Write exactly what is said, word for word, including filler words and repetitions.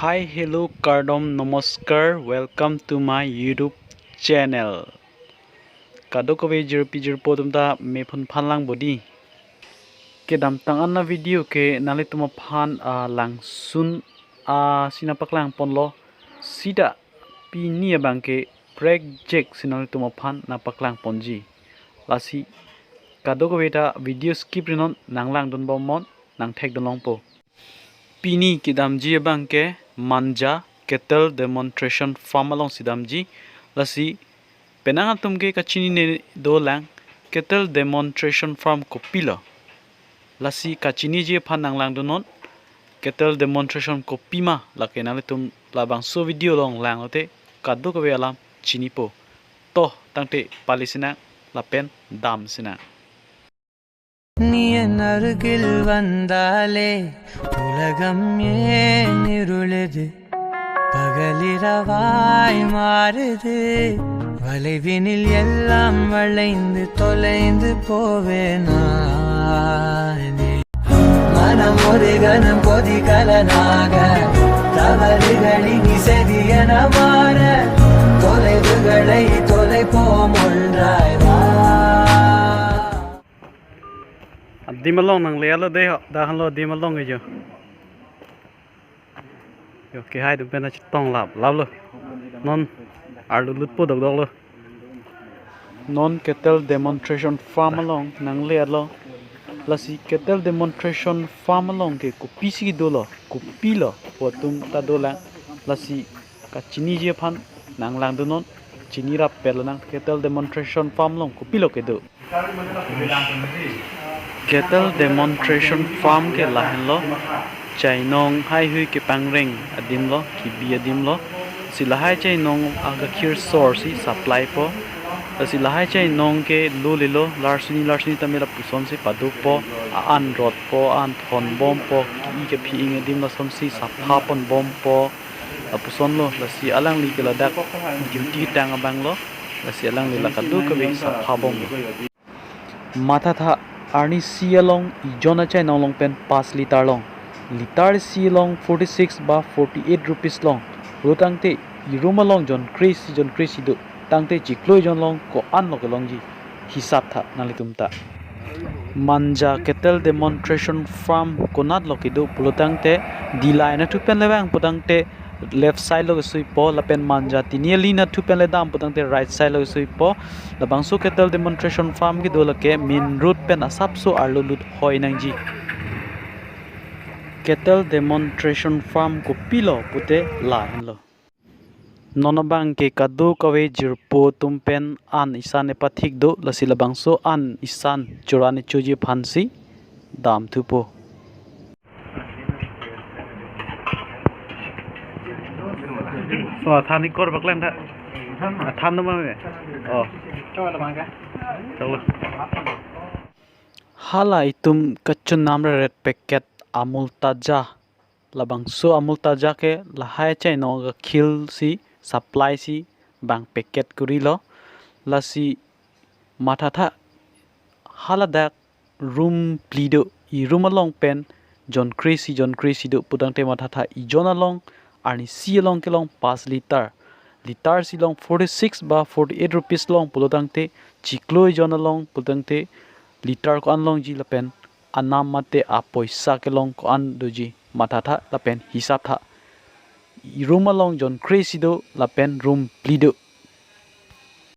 Hi, hello, kardom, namaskar. Welcome to my YouTube channel. Kadokave jirpi jirpo atum ta mephun phan lang bodi. Kedamtang an avideo ke nanglitum aphan, ah, langsun, ah, si nangpaklang ponlo. Sita pini abang ke project si nanglitum aphan nangpaklang ponji. Lasi kadokave ta video skip ri non, nanglangdun bom non, nangthekdun longpo. Pini kedamji abang ke Manja Cattle Demonstration Farm alongsi damji. Lasi penang atum ke kachinine dolang, Cattle Demonstration Farm kopilo. Lasi kachiniji aphan nanglangdun non, Cattle Demonstration kopima, lake nanglitum labangso video along langlote kadokave alam chinipo. To tangte pali sinang lapen dam sinang. Ni en argil vandale, ulagam yen irulede, pagal iravai marede, valai vinil yellam valaind tolaind povena. Manam ore ganam kodi kalanaga, tavali gali ni sedi anamara, tolai vugalai tolai pomol driver. Adim along nangle-etlo dei ho, dak hanlo adim along ke jo. Jo, kehai atum pen chetong lap, laplo. Non arlu lutpo dokdoklo. Non Cattle Demonstration Farm along nangle-etlo. Lasi Cattle Demonstration Farm along ke kopisi dolo, kopilo pu atum ta dolang. Lasi kachiniji aphan nanglangdun non, chini rappet lonang Cattle Demonstration Farm along kopilo kedo. Cattle Demonstration Farm ke lahenlo, chainong haihui kepangreng adimlo, kebi adimlo. Si lahai chainong agakhir sor si supply po. Si lahai chainong ke lulilo, larsuni larsuni tame lapusonsi padopo, a-an rotpo, a-an thonbompo, ki-i kephi-ing adim lasonsi sapha ponbompo. Lapusonlo, lasi alangli ke ladak duty tang abanglo, lasi alangli la kadokave sapha bomlo. Mathatha, arnisi along ijon achainong along pen pas litar long. Litar isi along forty six ba forty eight rupees long. Pulotangte irum along jon kre-isi jon kre-isi do. Tangte chiklo ijon along ko-anlo kelongji. Hisap tha nanglitum ta. Manja Cattle Demonstration Farm konatlo kedo pulotangte, D-line athu pen le vang pulotangte left side lo kesuipo, lapen Manja tini ali nathu pen le dam pulotangte right side lo kesuipo. Labangso Cattle Demonstration Farm kedo lake main road pen asapso arlo lut hoi nangji. Cattle Demonstration Farm kopilo pute lahenlo. Non abang ke kadokave jirpo atum pen an isan epathik do, lasi labangso an isan chora-an choji aphansi damthupo. So, athan ikor paklang tha. Athan do ma me? Oh. Chalo. Hala itum kachonam reret packet Amul Taja. Labangso Amul Taja ke lahai chainong agakhir si supply si bang packet korilo. Lasi mathatha, haladak rum phli do, irum along pen jon kre-isi jon kre-isi do pulotangte mathatha ijon along arnisi along kelong pas litar. Litar isi along forty six ba forty eight rupees long pulotangte, chiklo ijon along pulotangte litar ko-an longji lapen anam mate apoisa kelong ko-an doji, mathatha lapen hisap tha. Irum along jon kre-isi do lapen rum phli do.